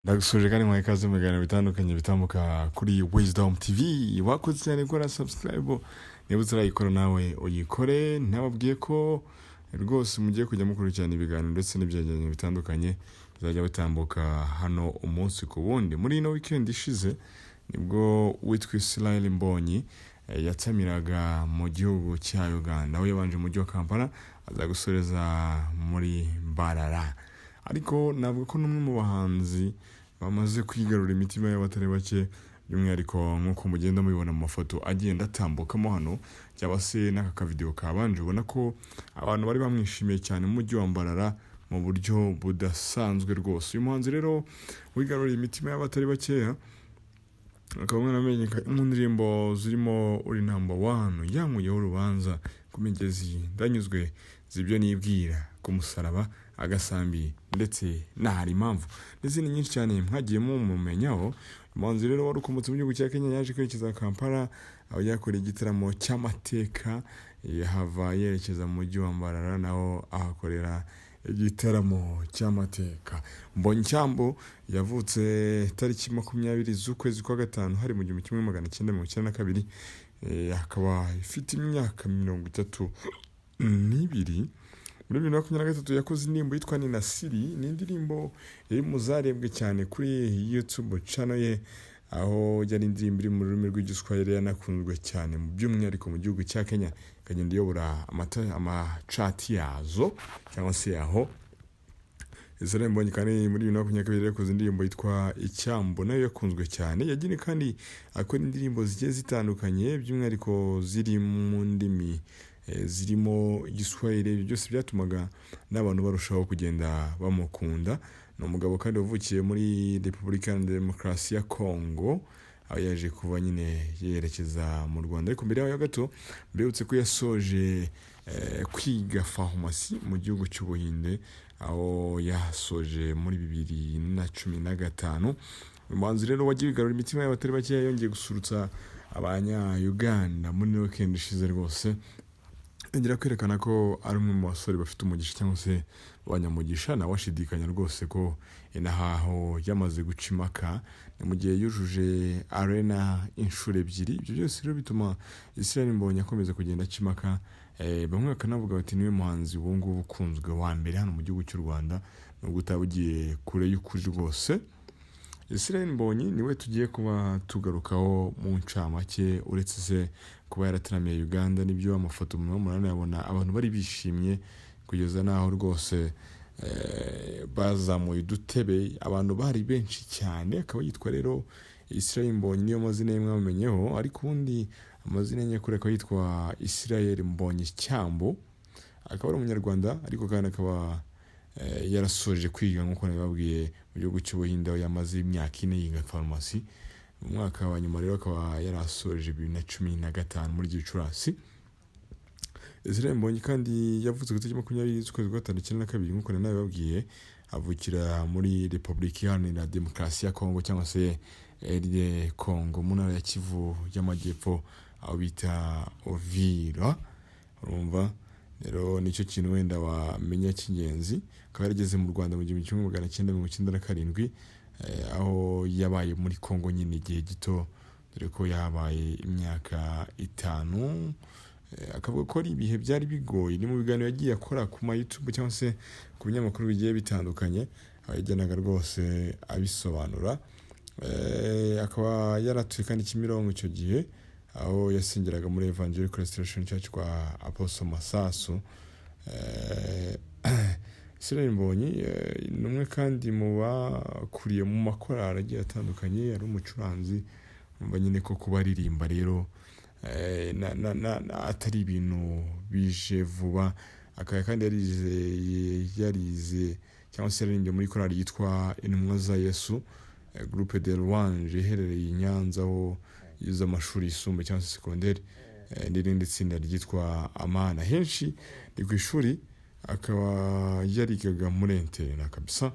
Ndagusuhuje kandi muhaye ikaze mu biganiro bitandukanye bitambuka kuri Wisdom TV. Wakoze cyane gukora subscribe, niba utarayikora nawe uyikore. Nababwiye ko rwose mugiye kujya mukurikirana ibiganiro ndetse n'ibyegeranyo bitandukanye bizajya bitambuka hano umunsi ku wundi. Muri ino weekend ishize nibwo witwa Israel Mbonyi yatamiraga mu gihugu cya Uganda, aho yabanje mu mujyi wa Kampala, aza gusoreza muri Mbarara. Ariko navuga ko n'umwe mu bahanzi bamaze kwigarura imitima y'abatari bake, by'umwihariko nk'uko mugenda mubibona mu mafoto agenda atambukamo hano, cyangwa se n'aka kavidewo kabanje, ubona ko abantu bari bamwishimiye cyane mu mujyi wa Mbarara mu buryo budasanzwe rwose. Uyu muhanzi rero wigaruriye imitima y'abatari bakeya, akaba mwaramenyekanye mu ndirimbo zirimo "Uri Number One", "Yankuyeho Urubanza", "Ku Migezi", "Ndanyuzwe", "Zibyo Nibwira", "Ku Musaraba", "Agasambi" ndetse na "Hari Impamvu" n'izindi nyinshi cyane mwagiye mumumenyaho. Umuhanzi rero wari ukomotse mu gihugu cya Kenya yaje kwerekeza Kampala, aho yakoreye igitaramo cy'amateka, yahava yerekeza mu mujyi wa Mbarara, naho ahakorera igitaramo cy'amateka. Mbonyicyambu yavutse tariki 20 z'ukwezi kwa gatanu, hari mu 1992, akaba ifite imyaka 32. Muri 2023 yakoze indirimbo yitwa "Ninasiri". Ni indirimbo iri mu zarebwe cyane kuri YouTube channel ye, aho yari indirimbo iri mu rurimi rw'Igiswahili, yanakunzwe cyane by'umwihariko mu gihugu cya Kenya, ikagenda iyobora amacati yazo cyangwa se yaho. Israel Mbonyi kandi muri 2022 yakoze indirimbo yitwa "Icyambu", nayo yakunzwe cyane. Yagiye kandi akora indirimbo zigiye zitandukanye, by'umwihariko ziri mu ndimi zirimo Igiswahili. Ibyo byose byatumaga n'abantu barushaho kugenda bamukunda. Ni umugabo kandi wavukiye muri Repubulika Iharanira Demokarasi ya Kongo, aho yaje kuva nyine yerekeza mu Rwanda. Ariko mbere yaho gato, mbibutse ko yasoje kwiga farumasi mu gihugu cy'Ubuhinde, aho yasoje muri 2015. Umuhanzi rero wagiye wigarura imitima y'abatari bakeya yongeye gusurutsa Abanya-Uganda muri weekend ishize rwose, yongera kwerekana ko ari umwe mu basore bafite umugisha cyangwa se abanyamugisha. Nawe ashidikanya rwose ko inahaho yamaze guca impaka, ni mu gihe yujuje arena inshuro ebyiri. Ibyo byose rero bituma Israel Mbonyi akomeza kugenda aca impaka. Bamwe bakanavuga bati niwe muhanzi ubu ngubu ukunzwe wa mbere hano mu gihugu cy'u Rwanda, nubwo utaba ugiye kure y'ukuri rwose. Israel Mbonyi niwe tugiye kuba tugarukaho mu ncamake. Uretse se kuba yarataramiye Uganda, nibyo, amafoto murimo muranayabona, abantu bari bishimye kugeza n'aho rwose bazamuye udutebe, abantu bari benshi cyane. Akaba yitwa rero Israel Mbonyi, niyo mazina ye mwamenyeho, ariko ubundi amazina ye nyakuri akaba yitwa Israel Mbonyi Cyambu, akaba ari Umunyarwanda, ariko kandi akaba yarasoje kwiga nk'uko nabibabwiye mu gihugu cy'Ubuhinde, aho yamaze imyaka 4 yiga farumasi. Mu mwaka wa nyuma rero akaba yarasoje 2015 muri Gicurasi. Israel Mbonyi kandi yavutse ku itariki 20 z'ukwezi kwa gatanu 92, nk'uko nari nabibabwiye, avukira muri Repubulika Iharanira Demokarasi ya Kongo cyangwa se RD Congo, mu ntara ya Kivu y'Amajyepfo, aho bita Uvira. Urumva rero nicyo kintu wenda wamenya cy'ingenzi. Akaba yarageze mu Rwanda mu 1997, aho yabaye muri Kongo nyine igihe gito, dore ko yabaye imyaka 5. Akavuga ko ari ibihe byari bigoye. Ni mu biganiro yagiye akora ku ma YouTube cyangwa se ku binyamakuru bigiye bitandukanye, aho yagendaga rwose abisobanura. Akaba yaratuye kandi Kimironko icyo gihe, aho yasengeraga muri Evangelical Restoration Church kwa Apostle Masasu. Israel Mbonyi ni umwe kandi mu bakuriye mu makorali agiye atandukanye, ari umucuranzi. Umva nyine ko kuba aririmba rero atari ibintu bije vuba. Akaba kandi yarize cyangwa se yaririmbye muri korali yitwa Intumwa za Yesu, Groupe de Louange, iherereye i Nyanza, aho yize amashuri yisumbuye cyangwa se segonderi, n'irindi tsinda ryitwa Amana. Henshi ni ku ishuri, akaba yarigaga muri internat kabisa.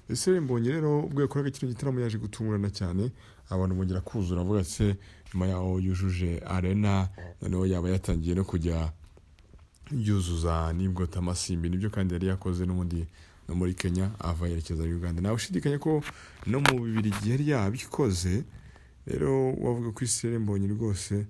Israel Mbonyi rero ubwo yakoraga kino gitaramo yaje gutungurana cyane, abantu bongera kuzura, avuga se nyuma yaho yujuje arena, noneho yaba yatangiye no kujya yuzuza n'ibwotamasimbi. Nibyo kandi yari yakoze n'ubundi. no muri Kenya, ava yerekeza Uganda. Nawe ushidikanya ko no mu Bubiligi yari yabikoze. Rero wavuga ko Israel Mbonyi rwose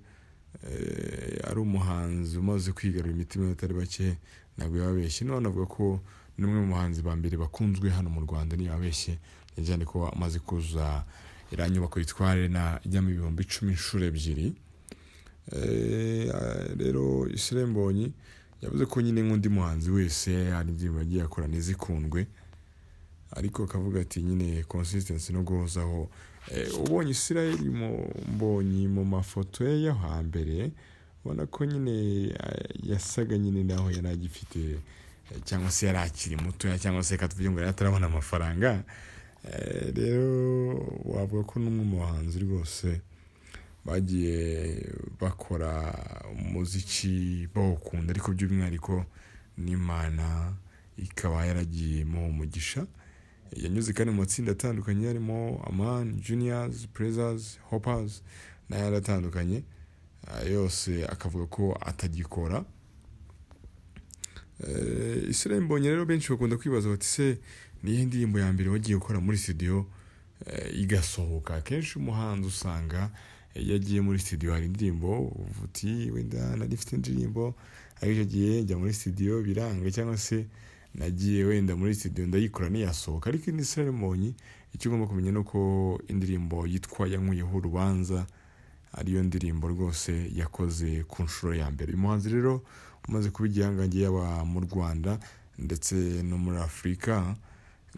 ari umuhanzi umaze kwigarurira imitima y'abatari bake, ntabwo yababeshye. None avuga ko ni umwe mu bahanzi ba mbere bakunzwe hano mu Rwanda, ntiyababeshye cyane ko amaze kuzuza iriya nyubako yitwa Arena ijyamo 10,000 inshuro ebyiri. Rero Israel Mbonyi yavuze ko nyine nk'undi muhanzi wese hari indirimbo yagiye akora ntizikundwe, ariko akavuga ati nyine consistency no guhozaho. Ubonye Israel Mbonyi mu mafoto ye yo hambere, ubona ko nyine yasaga nyine naho yari agifite, cyangwa se yari akiri mutoya, cyangwa se reka tuvuge ngo yari atarabona amafaranga. Rero wavuga ko n'umwe mu bahanzi rwose bagiye bakora umuziki bawukunda, ariko by'umwihariko n'Imana ikaba yaragiyemo umugisha. Yanyuze kandi mu matsinda atandukanye harimo Amani Juniors, Praisers, Hoppers n'ayandi atandukanye, yose akavuga ko atagikora. Israel Mbonyi rero benshi bakunda kwibaza bati: "Se niyihe ndirimbo ya mbere wagiye gukora muri studio igasohoka?" Akenshi umuhanzi usanga iyo agiye muri studio hari indirimbo uvuga uti: "Wenda nari mfite indirimbo, ariko icyo gihe njya muri studio biranga," cyangwa se "nagiye wenda muri studio ndayikora ntiyasohoka." Ariko indi Israel Mbonyi, icyo ugomba kumenya ni uko indirimbo yitwa Yankuyeho Urubanza ariyo ndirimbo rwose yakoze ku nshuro ya mbere. Uyu muhanzi rero umaze kuba igihangange yaba mu Rwanda ndetse no muri Afurika,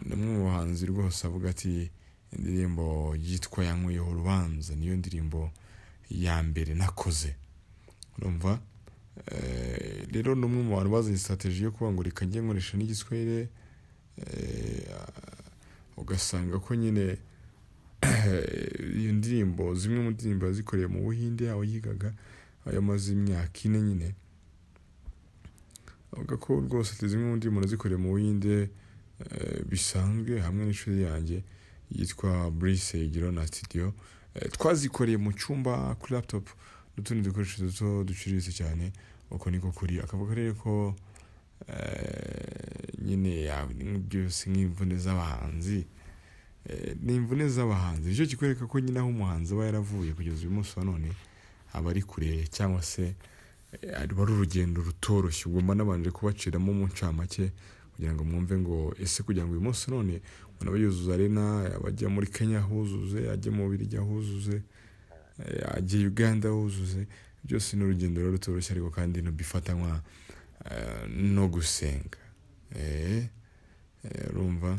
ni umwe mu bahanzi rwose avuga ati: "Indirimbo yitwa Yankuyeho Urubanza niyo ndirimbo ya mbere nakoze." Urumva rero ni umwe mu bantu bazanye strategy yo kuvuga ngo reka njye nkoresha n'igiswahili, ugasanga ko nyine iyo ndirimbo, zimwe mu ndirimbo yazikoreye mu Buhinde aho yigaga, aho yamaze imyaka 4 nyine. Avuga ko rwose ati: "Zimwe mu ndirimbo nazikoreye mu Buhinde bisanzwe hamwe n'inshuti yanjye yitwa Brice Higiro na studio, twazikoreye mu cyumba kuri laptop n'utundi dukoresho duto duciriritse cyane." Uko niko kuri. Akavuga rero ko nyine byose nk'imvune z'abahanzi, ni imvune z'abahanzi, nicyo kikwereka ko nyine aho umuhanzi aba yaravuye kugeza uyu munsi wa none aba ari kure, cyangwa se aba ari urugendo rutoroshye. Ubwo mba nabanje kubaciramo mu ncamake kugira ngo mwumve ngo ese kugira ngo uyu munsi none umuntu abe yuzuza arena, abajya muri Kenya ahuzuze, ajye mu Bubiligi ahuzuze, ajye Uganda ahuzuze, byose ni urugendo rero rutoroshye, ariko kandi bifatanywa no gusenga. Urumva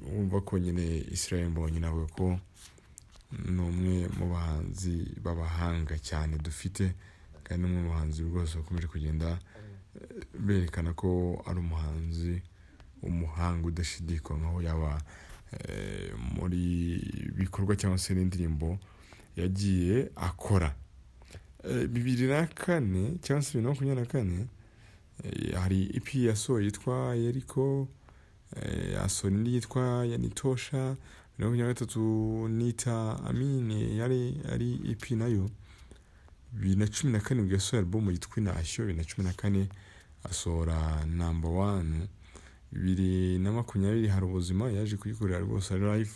wumva ko nyine Israel Mbonyi navuga ko ni umwe mu bahanzi b'abahanga cyane dufite, kandi ni umwe mu bahanzi rwose bakomeje kugenda berekana ko ari umuhanzi w'umuhanga udashidikanywaho, yaba muri bikorwa cyangwa se n'indirimbo yagiye akora. 2004 cyangwa se 2024 hari EP yasohoye yitwa Yeriko, asohora indi yitwa Yanitosha. 2023 Nita Amine, yari ari EP nayo. 2017 yasohoye album yitwa Intashyo. 2014 asohora Number One. 2020 Hari Ubuzima, yaje kuyikorera rwose ari live.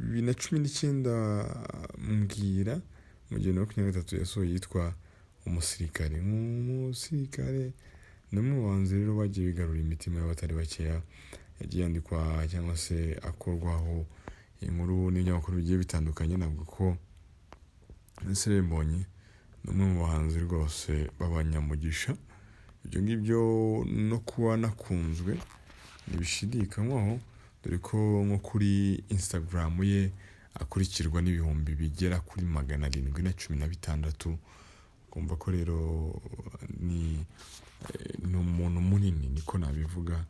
2019 Mbwira. Mu gihe 2023 yasohoye yitwa Umusirikare. Nk'umusirikare, ni umwe mu bahanzi rero bagiye bigarurira imitima y'abatari bakeya, yagiye yandikwa cyangwa se akorwaho inkuru n'ibinyamakuru bigiye bitandukanye. Navuga ko Israel Mbonyi ni umwe mu bahanzi rwose b'abanyamugisha. Ibyo ngibyo no kuba nakunzwe ntibishidikanywaho, dore ko nko kuri Instagram ye akurikirwa n'ibihumbi bigera kuri 716. Ukumva ko rero ni umuntu munini, niko nabivuga.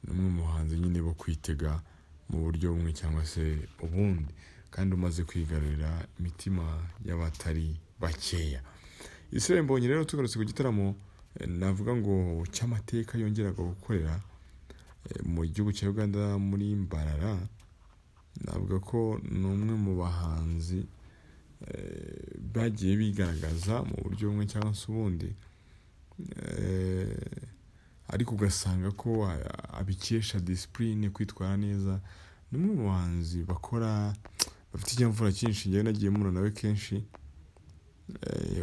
Ni umwe mu bahanzi nyine bo kwitega mu buryo bumwe cyangwa se ubundi, kandi umaze kwigarurira imitima y'abatari bakeya. Israel Mbonyi rero, tugarutse ku gitaramo navuga ngo cy'amateka yongeraga gukorera mu gihugu cya Uganda muri Mbarara, navuga ko ni umwe mu bahanzi bagiye bigaragaza mu buryo bumwe cyangwa se ubundi. Ariko ugasanga ko abikesha discipline, kwitwara neza. Ni umwe mu bahanzi bakora bafite ikinyabupfura cyinshi. Njyewe nagiye mpura nawe kenshi,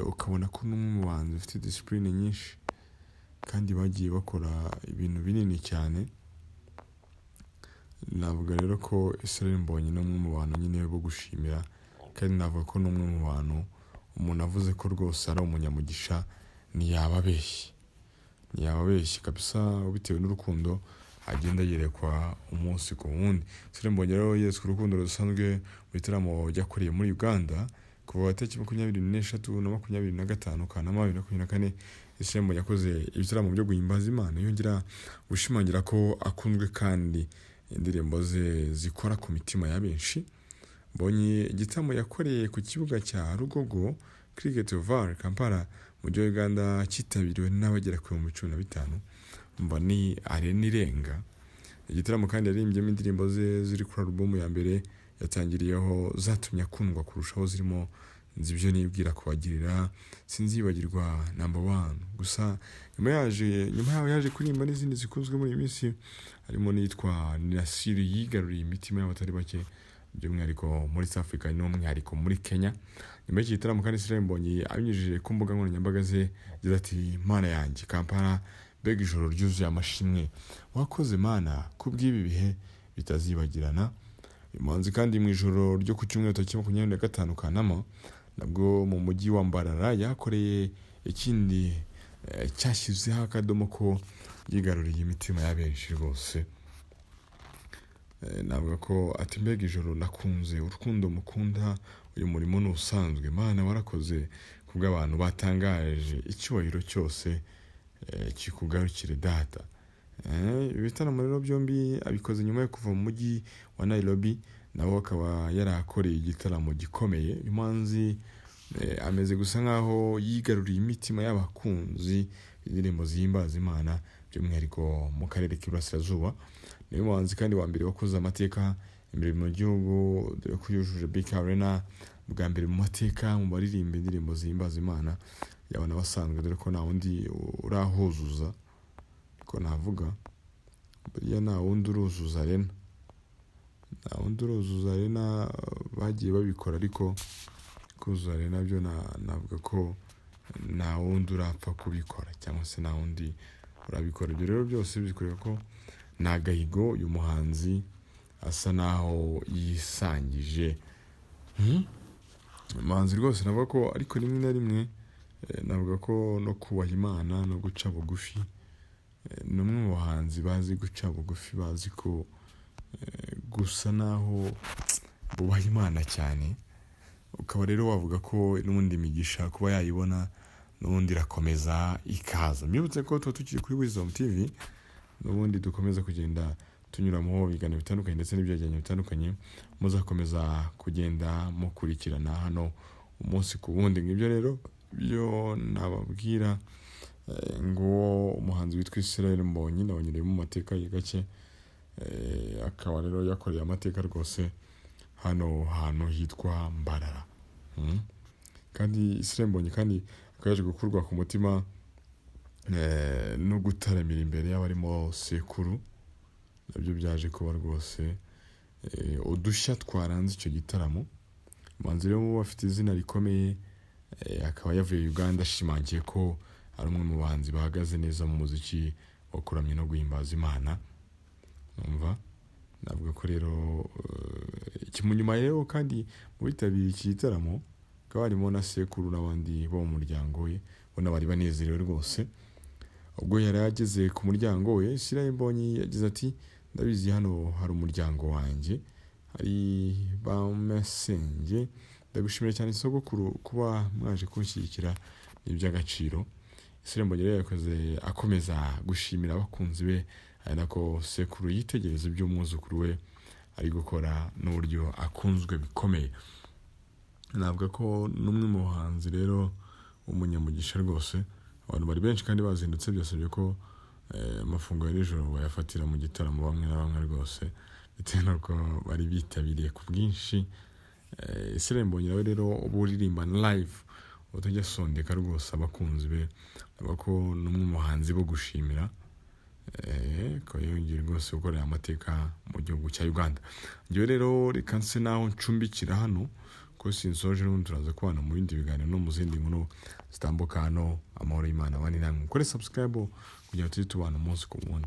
ukabona ko ni umwe mu bahanzi bafite discipline nyinshi kandi bagiye bakora ibintu binini cyane. Navuga rero ko Israel Mbonyi ni umwe mu bantu nyine bo gushimira, kandi navuga ko ni umwe mu bantu umuntu avuze ko rwose ari umunyamugisha ntiyaba abeshye, ntiyaba abeshye kabisa, bitewe n'urukundo agenda yerekwa umunsi ku wundi. Israel Mbonyi rero yeretswe urukundo rudasanzwe mu bitaramo yakoreye muri Uganda kuva tariki 23 na 25 Kanama 2024. Israel Mbonyi yakoze ibitaramo byo guhimbaza Imana, yongera gushimangira ko akunzwe kandi indirimbo ze zikora ku mitima ya benshi. Mbonyi igitaramo yakoreye ku kibuga cya Rugogo Cricket Oval, Kampala, mu mujyi wa Uganda, cyitabiriwe n'abagera ku 15,000. Mba ni arena irenga. Igitaramo kandi yaririmbyemo indirimbo ze ziri kuri alubumu ya mbere yatangiriyeho zatumye akundwa kurushaho, zirimo "Nzi Ibyo Nibwira Kubagirira", "Sinzibagirwa", "Number One". Gusa nyuma yaho yaje kuririmba n'izindi zikunzwe muri iyi minsi, harimo n'iyitwa "Ninasiri" yigaruriye imitima y'abatari bake, by'umwihariko muri South Africa n'umwihariko muri Kenya. Nyuma y'iki gitaramo kandi, Israel Mbonyi abinyujije ku mbuga nkoranyambaga ze yagize ati: "Mana yanjye, Kampala, mbega ijoro ryuzuye amashimwe! Wakoze Mana kubw'ibi bihe bitazibagirana." Uyu muhanzi kandi mu ijoro ryo ku cyumweru tariki 25 Kanama, nabwo mu mujyi wa Mbarara yakoreye ikindi cyashyizeho akadomo ko yigaruriye imitima ya benshi rwose. Navuga ko ati: "Mbega ijoro nakunze, urukundo mukunda uyu murimo ni usanzwe. Mana warakoze kubw'abantu batangaje, icyubahiro cyose kikugarukire Data." Ibi bitaramo rero byombi abikoze nyuma yo kuva mu mujyi wa Nairobi, nawe akaba yarahakoreye igitaramo gikomeye. Uyu muhanzi ameze gusa nkaho yigaruriye imitima y'abakunzi indirimbo zihimbaza Imana, by'umwihariko mu karere k'Iburasirazuba. Niwe muhanzi kandi wa mbere wakoze amateka imbere mu gihugu, dore ko yujuje BK Arena bwa mbere mu mateka mu baririmba indirimbo zihimbaza Imana, yaba n'abasanzwe, dore ko nta wundi urahuzuza. Ko navuga buriya nta wundi uruzuza arena, nta wundi uruzuza arena. Bagiye babikora, ariko kuzuza arena byo navuga ko nta wundi urapfa kubikora cyangwa se nta wundi urabikora. Ibyo rero byose bikwereka ko ni agahigo uyu muhanzi asa naho yisangije. Umuhanzi rwose navuga ko, ariko rimwe na rimwe navuga ko no kubaha Imana no guca bugufi, ni umwe mu bahanzi bazi guca bugufi, bazi ko gusa naho bubaha Imana cyane. Ukaba rero wavuga ko n'ubundi imigisha kuba yayibona n'ubundi irakomeza ikaza. Mbibutse ko tuba tukiri kuri Wisdom TV, n'ubundi dukomeza kugenda tunyuramo ibiganiro bitandukanye ndetse n'ibyegeranyo bitandukanye muzakomeza kugenda mukurikirana hano umunsi ku wundi. Ngibyo rero byo nababwira. Nguwo umuhanzi witwa Israel Mbonyi, nabanyuriye mu mateka ye gake. Akaba rero yakoreye amateka rwose hano hantu hitwa Mbarara. Kandi Israel Mbonyi kandi akaba yaje gukurwa ku mutima no gutaramira imbere y'abarimo sekuru, nabyo byaje kuba rwose udushya twaranze icyo gitaramo. Umuhanzi rero afite izina rikomeye, akaba yavuye Uganda ashimangiye ko ari umwe mu bahanzi bahagaze neza mu muziki wo kuramya no guhimbaza Imana. Numva navuga ko rero nyuma rero kandi mu bitabiriye iki gitaramo hakaba harimo na sekuru n'abandi bo mu muryango we, ubona bari banezerewe rwose. Ubwo yari ageze ku muryango we, Israel Mbonyi yagize ati: "Ndabizi hano hari umuryango wanjye, hari ba masenge. Ndagushimira cyane sogokuru kuba mwaje kunshyigikira, ni iby'agaciro." Israel Mbonyi rero yakoze akomeza gushimira abakunzi be, ari nako sekuru yitegereza ibyo umwuzukuru we ari gukora n'uburyo akunzwe bikomeye. Navuga ko n'umwe mu bahanzi rero w'umunyamugisha rwose. Abantu bari benshi kandi bazindutse, byasabye ko amafunguro ya nijoro bayafatira mu gitaramo bamwe na bamwe rwose, bitewe n'uko bari bitabiriye ku bwinshi. Israel Mbonyi nawe rero uba uririmba live, utajya asondeka rwose abakunzi be, avuga ko n'umwe mu bahanzi bo gushimira. Akaba yongeye rwose gukorera amateka mu gihugu cya Uganda. Njyewe rero reka nse naho ncumbikira hano ko sinsoje, n'ubundi turaza kubana mu bindi biganiro no mu zindi nkuru zitambuka hano. Amahoro y'Imana abane namwe. Mukore subscribe kugira ngo tujye tubana umunsi ku wundi.